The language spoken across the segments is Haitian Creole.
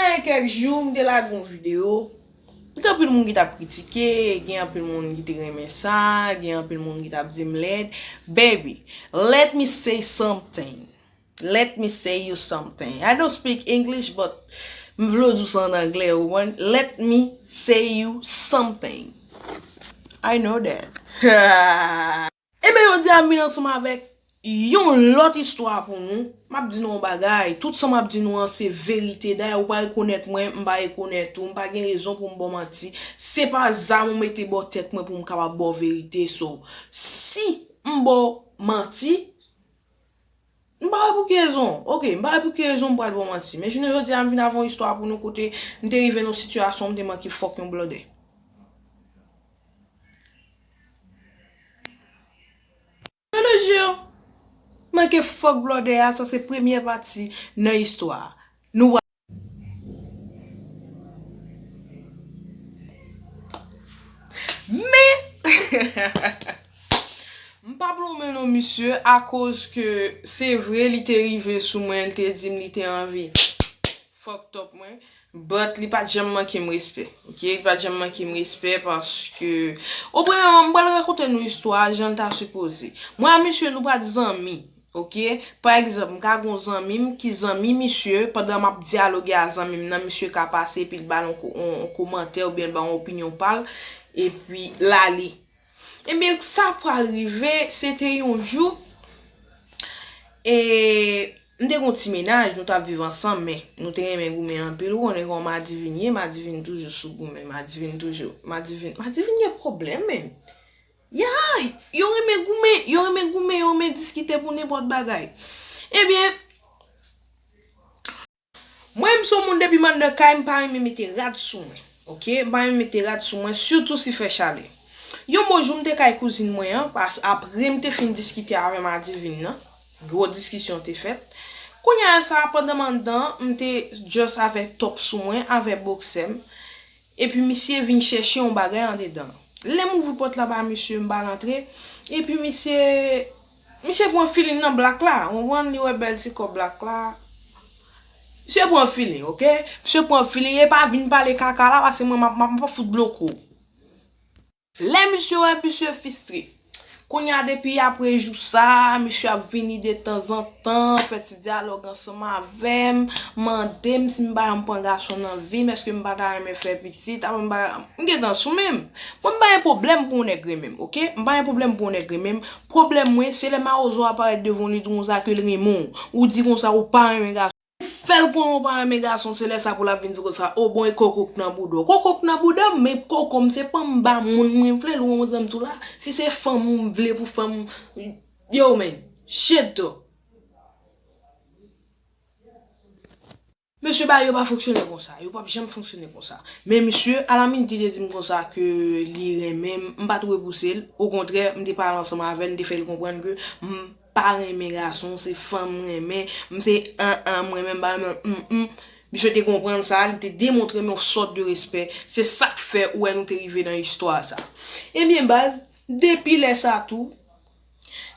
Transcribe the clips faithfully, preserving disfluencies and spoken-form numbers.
Gen kèk jou, m te lage yon videyo. Gen anpil moun ki t ap kritike, gen anpil moun ki te renmen sa, gen anpil moun ki t ap di m lèd. Baby, let me say something. Let me say you something. I don't speak English, but m vle w di w sa an anglè, ou konprann? Let me say you something. I know that. Ebyen, jodi a m vin ansanm avèk yon lòt istwa pou nou. M ap di nou yon bagay. Tout sa m ap di nou an se verite. Dayè, ou pa rekonèt mwen, m pa rekonèt ou. M pa gen rezon pou m ba w manti. Se pa zam ou mete bò tèt mwen pou m kapab ba w verite. So, si m ba w manti, m pa wè pou ki rezon. Oke, m pa wè pou ki rezon m pral ba w manti. Men jounen jodi a, m vin avè yon istwa pou nou kote m te rive nan yon sitiyasyon, m te manke fòk yon blòdè. Yo le jeu. Manke fòk blòdè a, sa se premyè pati nan istwa a. Nou pral. Men, m p ap lonmen non misye akoz ke se vre li te rive sou mwen, li te di m li te anvi fuck top mwen. But li pa t janm manke m respè, oke? Li pa t janm manke m respè paske, o premyèman, m pral rakonte nou istwa a jan l ta sipoze. Mwen a misye, nou pa t zanmi, oke? Pa egzanp, m ka gen yon zanmi m ki zanmi misye, pandan m ap dyaloge a zanmi m nan, misye ka pase epi l ba l yon ko-, yon, yon kòmantè oubyen l ba yon opinyon pa l, epi l ale. Ebyen, sa pral rive, se te yon jou, e, m te gen yon ti mennaj, nou t ap viv ansanm, men nou te renmen goumen anpil. Ou konnen kòman Madivin ye, Madivin toujou sou goumen, Madivin toujou, Madivin, Madivin gen pwoblèm, men. Ya, yo renmen goumen, yo renmen goumen, yo renmen diskite pou nenpòt bagay. Ebyen, mwen, m se yon moun depi m anndan kay, m pa renmen mete rad sou mwen. Oke? M pa renmen mete rad sou mwen, sitou si fè chalè. Yon bon jou, m te kay kouzin mwen an, pas-, apre m te fin diskite avè Madivin nan, gwo diskisyon te fèt. Kounye a sa, pandan m anndan, m te just avè top sou mwen, avè boksè m. Epi misye vin chèche yon bagay andedan. Lè m ouvri pòt la ba misye, m ba l antre. Epi misye, misye pran feeling nan black la. Ou konprann, li wè bèl ti kò black la. Misye pran feeling, oke? Misye pran feeling, e pa vin pale kaka la, paske mwen m ap, m ap, m ap fout bloke w. Lè misye wè, misye fistre. Kounye a, depi apre jou sa, misye ap vini detanzantan, fè ti dyalòg ansanm avè m, mande m si m pa janm pran gason nan vi m, èske m pa ta renmen fè pitit, apre m pa, m gentan sou menm. Mwen, m pa gen pwoblèm pou yon nèg renmen m, oke? M pa gen pwoblèm pou yon nèg renmen m. Pwoblèm mwen, se lè mawozo a parèt devan w, li di konsa ke l renmen w, ou di konsa ou pa renmen gason. Fè l konnen w pa renmen gason, se lè sa pou l ap vin di konsa, o bon, e koko k nan bouda w. Koko k nan bouda m, men koko m, se pa m ba moun mwen vle l, ou konprann sa m di w la? Si se fanm ou m vle pou fanm, yo, men, shit though. Mesye, bagay yo pa fonksyone konsa, yo p ap janm fonksyone konsa. Men misye, alaminit, li te di m konsa ke li renmen m, m pa t repouse l. Okontrè, m te pale ansanm avè l, m te fè l konprann ke m pa renmen gason, se fanm m renmen, m se an an m renmen, m pa renmen m m. Misye te konprann sa, li te demontre m yon sòt de respè. Se sa k fè ou wè nou te rive nan istwa sa. Ebyen, baz, depi lè sa tou,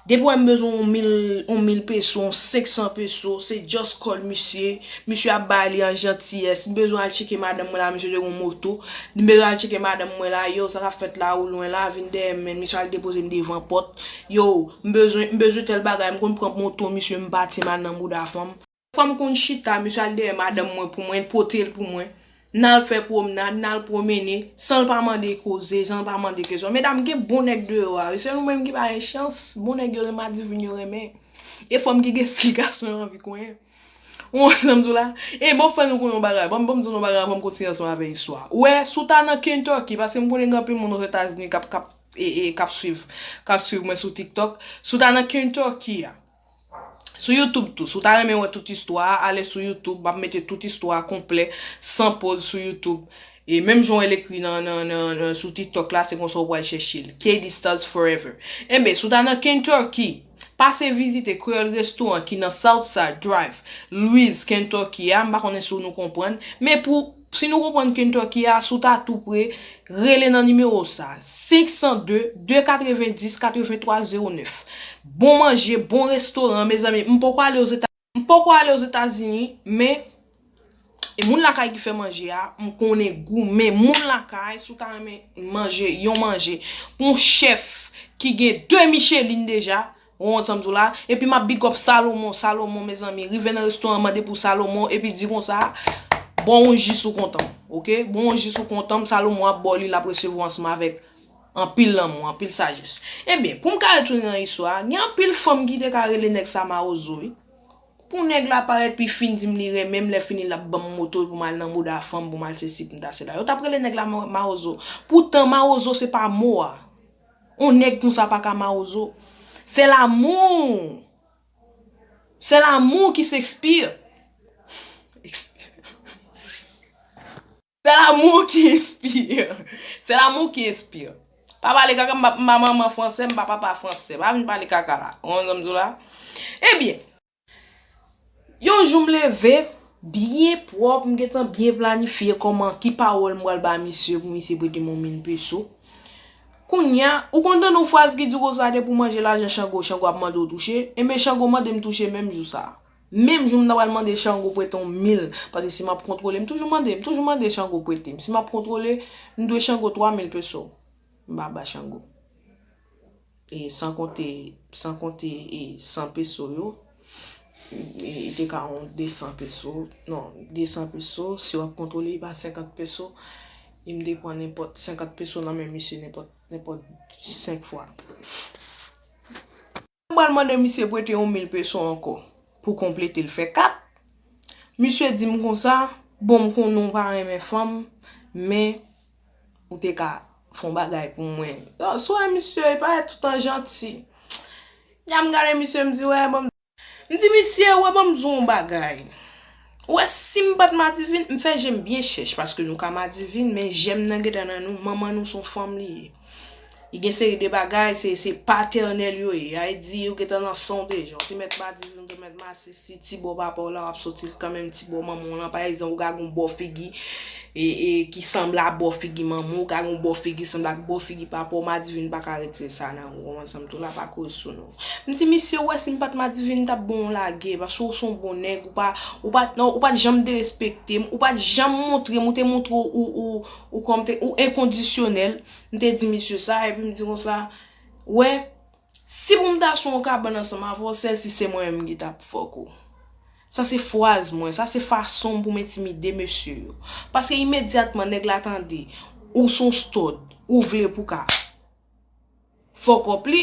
depi w wè m bezwen yon mil, yon mil peso, yon senk san peso, se just call misye. Misye ap bay li an jantiyès. M bezwen al tcheke madanm mwen la, misye te gen yon moto. M bezwen al tcheke madanm mwen la, yo, sa k ap fèt la, ou lwen la, vin dèyè m, men misye al depoze m devan pòt. Yo, m bezwen, m bezwen tèl bagay, m konn pran moto misye, m pati m al nan bouda fanm. Fwa m konn chita, misye al dèyè madanm mwen pou mwen, l pote l pou mwen. N al fè pwomnad, n al pwomennen, san l pa mande koze, san l pa mande kesyon. Medam, gen bon nèg deyò a, wi. Se nou menm ki pa gen chans, bon nèg yo renmen, Madivin yo renmen. E fanm ki gen stil gason yo anvi konyen. Ou konprann sa m di w la? E bon, fè nou konn yon bagay. Ban m, ban m di nou yon bagay avan m kontinye ansanm avèk istwa a. Ou wè, si w ta nan Kentucky, paske m konnen gen anpil moun Ozetazini k ap, k ap, e, e, k ap swiv, k ap swiv mwen sou TikTok. Si w ta nan Kentucky a, sou YouTube tou, si w ta renmen wè tout istwa a, ale sou YouTube, m ap mete tout istwa a konplè, san poz sou YouTube. E menm jan w wè l ekri nan, nan, nan, nan, sou TikTok la, se konsa w pral chèche l. K D Studs Forever. Enben, si w ta nan Kentucky, pase vizite Creole Restaurant ki nan Southside Drive, Louise, Kentucky a. M pa konnen si nou konprann. Men pou, si nou konprann Kentucky a, si w ta tou pre, rele nan nimewo sa, senk san de, de katrevenndis, katrevenntwa zewo nèf. Bon manje, bon restoran, mezanmi. M poko ale Ozeta-, m poko ale Ozetazini, men Moun lakay ki fè manje a, m konnen gou, men moun lakay, si w ta renmen manje, yon manje, pou yon chèf ki gen de Michelin deja, ou konprann sa m di w la, epi m ap big up Salomon, Salomon, mezanmi, rive nan restoran, mande pou Salomon, epi di konsa, ba w yon jis ou kontan m, oke? Ba w yon jis ou kontan m, Salomon ap ba w li, l ap resevwa w ansanm avèk anpil lanmou, anpil sajès. Ebyen, pou m ka retounen nan istwa a, gen anpil fanm ki te ka rele nèg sa mawozo, wi. Pou nèg la parèt pi fin di m li renmen m, lè fini l ap ban m moto pou m al nan bouda fanm, pou m al sesi, pou m ta sela. Yo t ap rele nèg la ma-, mawozo. Poutan, mawozo se pa mo a. On nèg konsa pa ka mawozo. C'est l'amour. C'est l'amour qui s'expire. C'est l'amour qui inspire. C'est l'amour qui inspire. Pa pale kaka, m pa, m pa manman fransè, m pa papa fransè. Pa vin pale kaka la. Ou konprann sa m di w la? Ebyen, yon jou m leve, byen pwòp, m gentan byen planifye kòman, ki pawòl m pral ba misye pou misye prete m yon mil peso. Kounye a, ou konn tande yon fraz ki di konsa, depi w manje lajan Chango, Chango ap mande w touche. Enben, Chango mande m touche menm jou sa a. Menm jou m ta pral mande Chango prete yon mil, paske si m ap kontwole, m toujou mande, m toujou mande Chango prete m. Si m ap kontwole, m dwe Chango twa mil peso. M pa ba Chango. E san konte, san konte, e san peso yo, e te ka yon de san peso, non, de san peso, si w ap kontwole, li pa senkant peso, e m te pran nenpòt senkant peso nan men misye nenpòt, nenpòt senk fwa. M pral mande misye prete yon mil peso ankò pou konplete l fè kat. Misye di m konsa, bon, m konnen w pa renmen fanm, men ou te ka fè yon bagay pou mwen. Sou wè misye, li parèt toutan janti. Jan m gade misye, m di, wè, bon, m di, misye, wè, ban m di w yon bagay. Ou wè, si m pa t madivin, m fè je m byen chèch, paske nou ka madivin, men je m nan gentan nan nou, manman nou se yon fanm li ye. Li gen seri de bagay, se, se patènèl yo ye. Sa vle di, yo gentan nan san w deja. Ou te mèt madivin, ou te mèt masisi, ti bò papa w la, w ap soti l kanmenm, ti bò manman w lan. Pa egzanp, ou ka gen yon bò figi, e, e, ki sanble a bò figi manman w, ou ka gen yon bò figi sanble ak bò figi papa w, madivin pa ka retire sa nan ou, ou konprann sa m di w la, pa koze sou non. M di, misye, ou wè, si m pa t madivin, m t ap ba w yon lagè, paske ou se yon bon nèg, ou pa, ou pa, non, ou pa t janm derespekte m, ou pa t janm montre m, ou te montre w, ou, ou, ou kòm te, ou enkondisyonèl. M te di misye sa, epi m di konsa, wè, si pou m ta sou yon kabann ansanm avè w, sèl si se mwen menm ki t ap fòk ou. Sa se fraz mwen, sa se fason m pou m entimide mesye yo. Paske imedyatman nèg la tande, ou se yon stòd, ou vle pou ka fòk up li,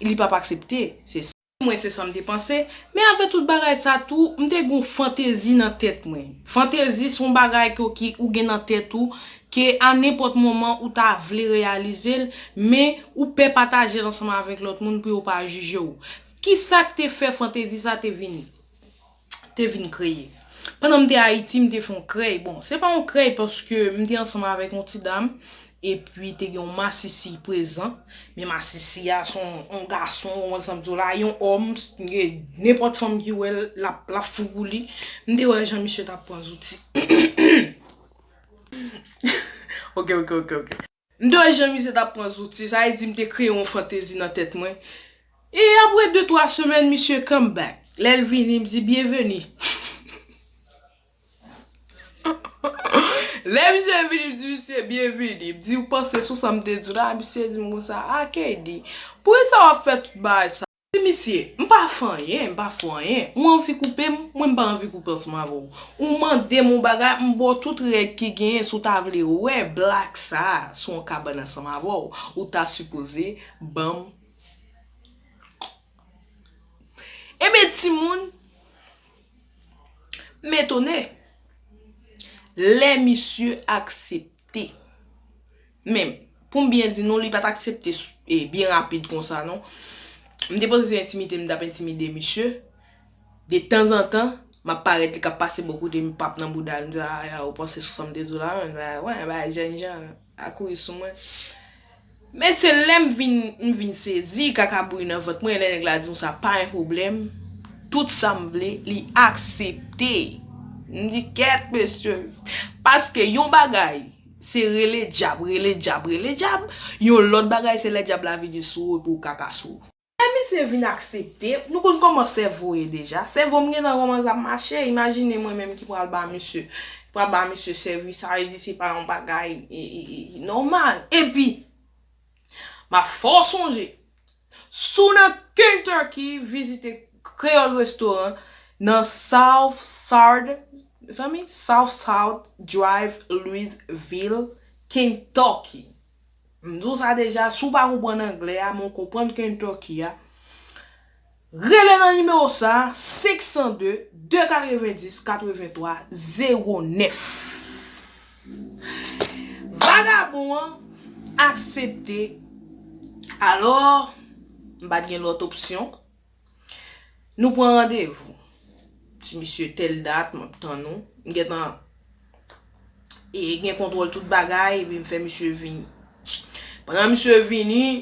li p ap aksepte. Se sa. Mwen, se sa m te panse. Men avè tout bagay sa tou, m te gen yon fantezi nan tèt mwen. Fantezi se yon bagay ke, ki ou gen nan tèt ou, ke a nenpòt moman ou ta vle reyalize l, men ou pè pataje l ansanm avèk lòt moun pou yo pa jije w. Kisa k te fè fantezi sa te vini? Te vin kreye. Pandan m te Ayiti, m te fè yon krèy. Bon, se pa yon krèy paske m te ansanm avèk yon ti dam, epi te gen yon masisi prezan. Men masisi a se yon, yon gason, ou konprann sa m di w la, yon òm, nenpòt fanm ki wè l, l ap, l ap fou pou li. M te wè jan misye t ap pran zouti. Ok, ok, ok, ok. M te wè jan misye t ap pran zouti, sa vle di m te kreye yon fantezi nan tèt mwen. E apre de, twa semèn, misye come back. Lè l vini, m di, byenveni. Lè misye vini, m di, misye, byenveni. M di, ou panse sou sa m te di w la? Misye di m konsa, a, K D, poukisa w ap fè tout bagay sa? Di misye, m pa fè anyen, m pa fè anyen. Ou anvi koupe m? Mwen, m pa anvi koupe ansanm avè w. Ou mande m yon bagay, m ba w tout règ ki genyen, si w ta vle wè blak sa a sou yon kabann ansanm avè w, ou ta sipoze ban m. Ebyen, timoun, m etone lè misye aksepte. Men, pou m byen di nou, li pa t aksepte s-, e, byen rapid konsa, non. M te panse se entimide m t ap entimide misye. De tanzantan, m ap parèt, li k ap pase bò kote m, p ap nan bouda l, m di, a, a, ou panse sou sa m te di w la, menm, a, wè, bagay jènjan, a kouri sou mwen. Men se lè m vin, m vin sezi, kaka bouri nan vant mwen, lè nèg la di m sa, pa gen pwoblèm, tout sa m vle, li aksepte. M di, kèt, mesye. Paske yon bagay, se rele dyab, rele dyab, rele dyab. Yon lòt bagay, se lè dyab la vini sou ou epi ou kaka sou ou. Lè misye vin aksepte, nou konn kòman sèvo ye deja. Sèvo m gentan kòmanse ap mache. Imajine mwen menm ki pral ba misye, pral ba misye sèvis, sa vle di se pa yon bagay e, e, e, nòmal. Epi, m ap fè w sonje, si w nan Kentucky, vizite Kreyòl Restoran nan South Side, mezanmi, South South Drive, Louisville, Kentucky. M di w sa deja, si w pa konprann anglè a, men w konprann Kentucky a, rele nan nimewo sa a, senk san de, de katrevenndis, katrevenntwa, zewo nèf. Vagabon an aksepte. Alò, m pa t gen lòt opsyon. Nou pran randevou. Di misye tèl dat, m ap tann ou. M gentan e gen kontwòl tout bagay, epi m fè misye vini. Pandan misye vini,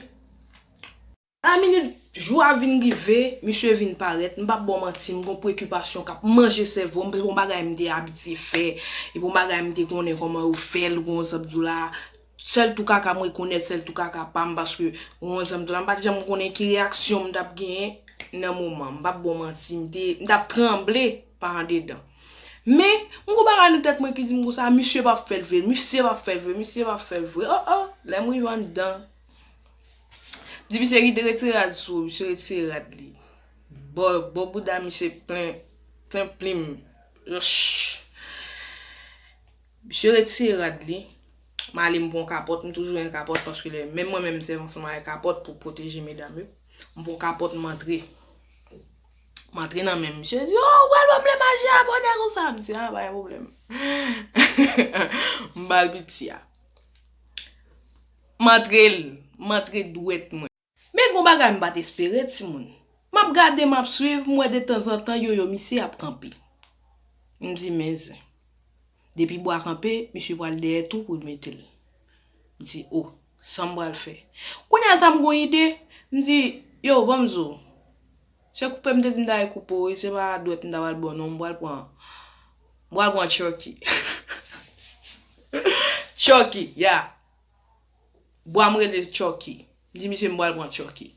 a minit jou a vin rive, misye vin parèt. M p ap ba w manti, m gon pwokipasyon k ap manje sèvo m, se yon bagay m te abitye fè, e yon bagay m te konnen kòman yo fè l, gon zanm di w la, sèl tou kaka m rekonèt, sèl tou kaka pa m, paske yon zanm di w la, m pa t janm konnen ki reyaksyon m t ap genyen nan moman. M p ap ba w manti, m te, m t ap tranble pa andedan. Men, m gon bagay nan tèt mwen ki di m konsa, misye p ap fè l vre, misye p ap fè l vre, misye p ap fè l vre. Oh, oh, lè m rive anndan, m di misye kite retire rad sou ou, misye retire rad li. Bò, bò bouda misye plen, plen plim. Yoch. Misye retire rad li. M ale m pran kapòt, m toujou gen kapòt, paske lè, menm mwen menm m sèvi ansanm avèk kapòt pou pwoteje medam yo. M pran kapòt, m antre. M antre nan men misye, di, "Oh, ou pral ban m le maji a, bonè konsa." M di, "Ah, pa gen pwoblèm." M ba l piti a. M antre l, m antre dwèt mwen. Men gon bagay m pa t espere, timoun. M ap gade, m ap swiv, m wè de tanzantan yoyo misye ap kanpe. M di, "Men zen." Depi bwa kanpe, misye pral dèyè tou pou l mete l. M di, "O, sa m pral fè?" Kounye a sa m gon ide, m di, "Yo, ban m di w. Se koupe m te di m ta al koupe w, wi, se pa dwèt m ta pral ba w non, m pral pran, m pral pran Chucky." Chucky, ya. Bwa m rele Chucky. M di misye m pral pran Chucky.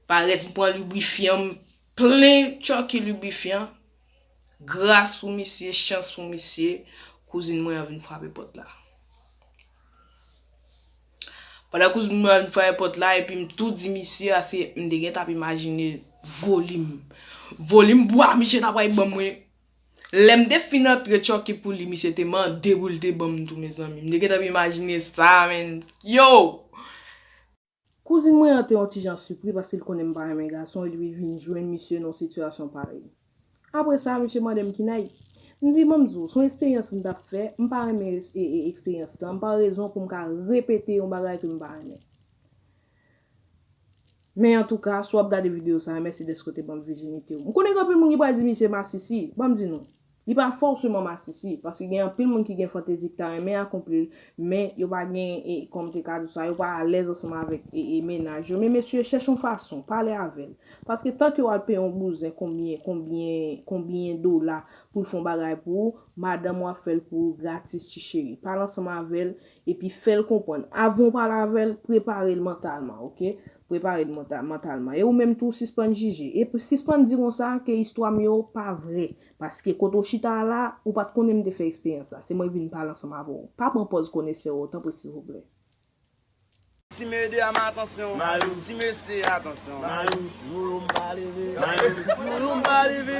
Parèt m pran librifyan, m plen Chucky librifyan. Gras pou misye, chans pou misye, kouzin mwen an vin frape pòt la. Pandan kouzin mwen an vin frape pòt la, epi m tou di misye a, se, m te gentan ap imajine volim. Volim bwa misye ta pral ban mwen. Lè m te fin antre Chucky pou li, misye te mande pou l te ban m tou, mezanmi. M te gentan ap imajine sa, menn. Yo! Kouzin mwen an te yon ti jan sipri paske l konnen m pa renmen gason, epi l vin jwenn misye nan yon sitiyasyon parèy. Apre sa, misye mande m ki nèg. M di, "Ban m di w, se yon eksperyans m t ap fè, m pa renmen es-, e, e, eksperyans lan, m pa rezon pou m ka repete yon bagay ke m pa renmen." Men antouka, si w ap gade videyo sa a, mèsi dèske w te ban m vijinite w. M konnen gen anpil moun ki pral di misye masisi, ban m di nou. Li pa fòseman masisi, paske gen anpil moun ki gen fantezi ki ta renmen akonpli l, men yo pa gen, e, kòm te ka di w sa, yo pa alèz ansanm avèk, e, e, mennaj yo. Men mesye, chèche yon fason, pale avè l. Paske tanke w al peye yon bouzen konbyen, konbyen, konbyen dola pou l fè yon bagay pou ou, madanm ou ap fè l pou ou gratis, ti cheri. Pale ansanm avè l, epi fè l konprann. Avan w pale avè l, prepare l mantalman, oke? Prepare l manta-, mantalman. E ou menm tou, sispann jije. E p-, sispann di konsa ke istwa m yo pa vrè. Paske kote w chita a la, ou pa t konnen m te fè eksperyans sa. Se mwen k vin pale ansanm avè w. Pa pran pòz konesè w, tanpri, silvouplè. Ti medam, atansyon. Ti mesye, atansyon. Yo, yo, m pa leve. Yo, yo, m pa leve.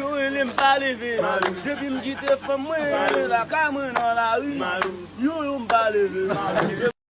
Yo rele m pa leve. Depi m kite fanm mwen lakay mwen nan lari. Yo, yo, m pa leve.